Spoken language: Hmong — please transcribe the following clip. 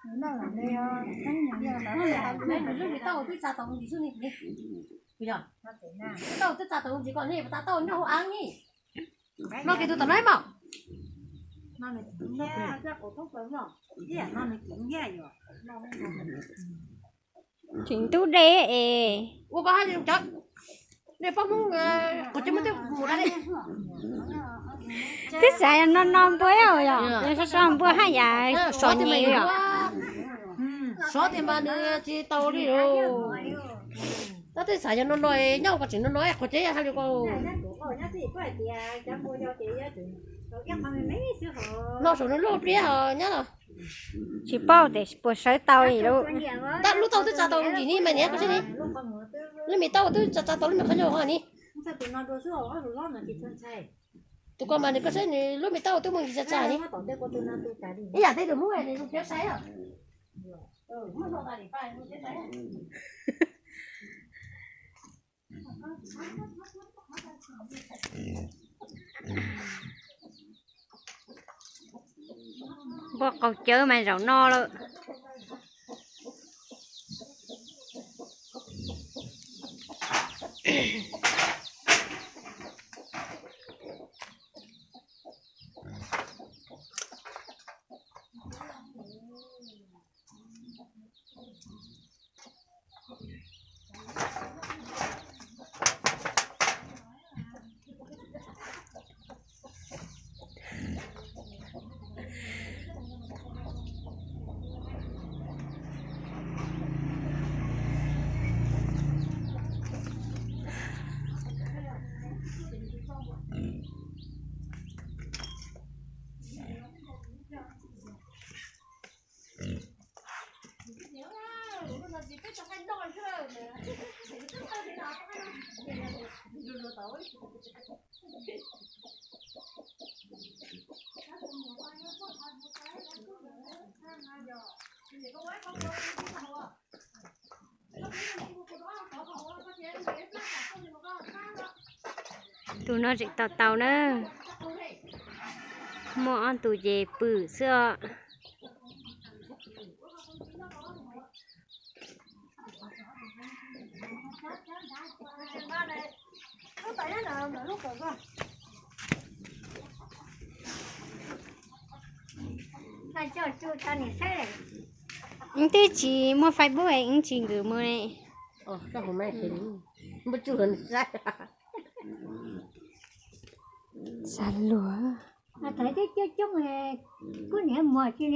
Nws lub me tauj twb tsa tau ntsis xwb ne. Yog, tauj twb tsa tau ntsis kom nej puas tau noj hauv av ne. Noj kiag tus tom no mas. Tseem ntub dej es. Ua koj hab li cov, nej pab Hmoob qhov cov muaj tej mus da li. Twb xav yog no no npua yog, yog so so npua haj yam sov nyem yog. Sov tiag mas nws tsis tau li os. Tab twb xav yog no no, nyob ua koj tseem no no qhov cov hab li ko. No saum nws lub pliab os nyab los. Tsis paub tias puas sawv tau li lub. Tab lub tauj twb tsa tau ntsis ni mas niam koj saib ni. Lub me tauj twb tsa tsa tau lub me qhov ncauj ho ni. Tus ko mas nws koj saib nws lub me tauj twb muaj ntsis tsa tsa ni. Ib yam tej tus Hmoob nws zoo cov saib os. Npua qaug cawv mas zaum no lawm. Tus no tseem tau tau na. Muaj ob tug ces pw xwb os. Wb twb tsis muaj Facebook es wb tsis nkws mus ne. Xav luag. Coob coob, kuv niam muag tsis li.